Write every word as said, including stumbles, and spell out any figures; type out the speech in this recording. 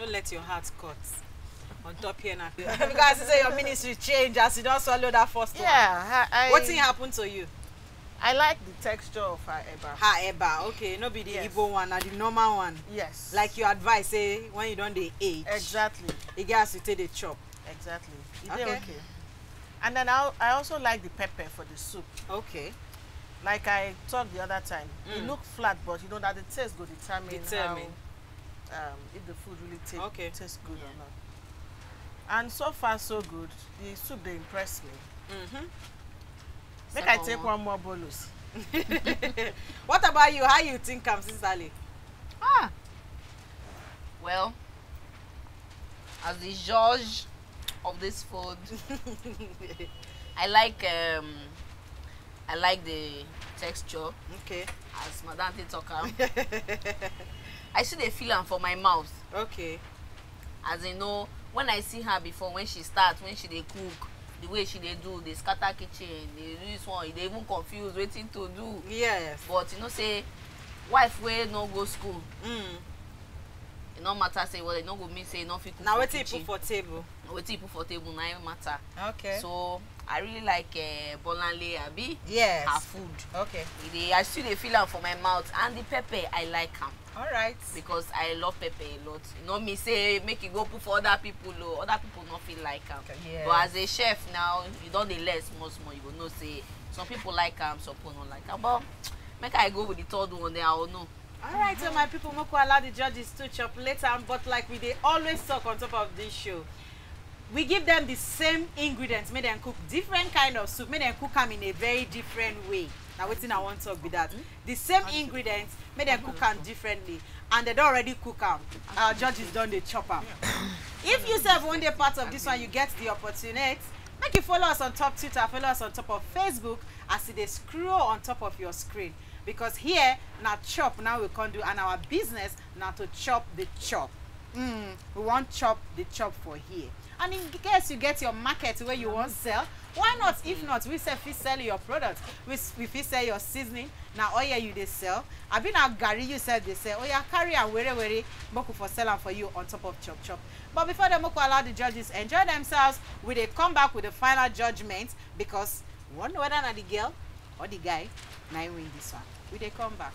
Don't let your heart cut on top here now. Because I say your ministry change as you don't swallow that first one. Yeah, I, I, What thing happened to you? I like the texture of her eba. Her eba, okay, no be the Yes. Igbo one, na the normal one. Yes. Like your advice say when you don't dey age, Exactly. e get as you take dey chop. Exactly. E dey Okay. Okay. And then I, I also like the pepper for the soup. Okay. Like I talked the other time, Mm. it look flat, but you know that the taste go determine, Determine. how um, if the food really take, Okay. tastes good Yeah. or not. And so far so good. The soup dey impress me. Mm-hmm. Make I Second take one. One more bolus. What about you? How you think am, Sister Lee? Ah. Well, as the judge of this food, I like um, I like the texture, Okay. as Madam T talk am. I still dey feel am for my mouth. Okay. As in, no, when I see her before, when she start, when she dey cook, the way she dey do, dey scatter kitchen, dey do this one, e dey even confuse wetin to do. Yes. But you know say, wife wey no go school, Mm. e no matter say, well, e no go mean say e no fit cook Now for wetin you kitchen. Put for table? Na wetin you put for table na im matter. Okay. So I really like uh, Bolanle, abi, Yes. Her food. Okay. E dey, I still dey feel am for my mouth, and the pepper, I like am All right. because I love pepper a lot. E no mean say make you go put for other people o. Other people no fit like am. Yes. But as a chef now, you don dey learn small small. You go know say some people like am, some people no like am. But make I go with the third one, then I will know. All right, so my people, make we allow the judges to chop later. But like we dey always talk on top of this show, we give them the same ingredients, make them cook different kind of soup, make them cook am in a very different way. Now wetin I wan talk be that the same ingredients, make them cook am differently, and they don already cook am. Our judges don dey chop am. If you sef wan dey part of this one, you get the opportunity. Make you follow us on top Twitter, follow us on top of Facebook as e dey scroll on top of your screen. Because here na chop now we come do, and our business na to chop the chop. Mm, we wan chop the chop for here. And in case you get your market where you wan sell, why not? If not, we sef fit sell your product. We, s- we fit sell your seasoning. Na oil you dey sell. Abi na garri you sef dey sell. Oya, carry am were were, make we for sell am for you on top of chop chop. But before dem, make we allow the judges enjoy themselves. We dey come back with the final judgment because we wan know whether na the girl or the guy na im win this one. We dey come back.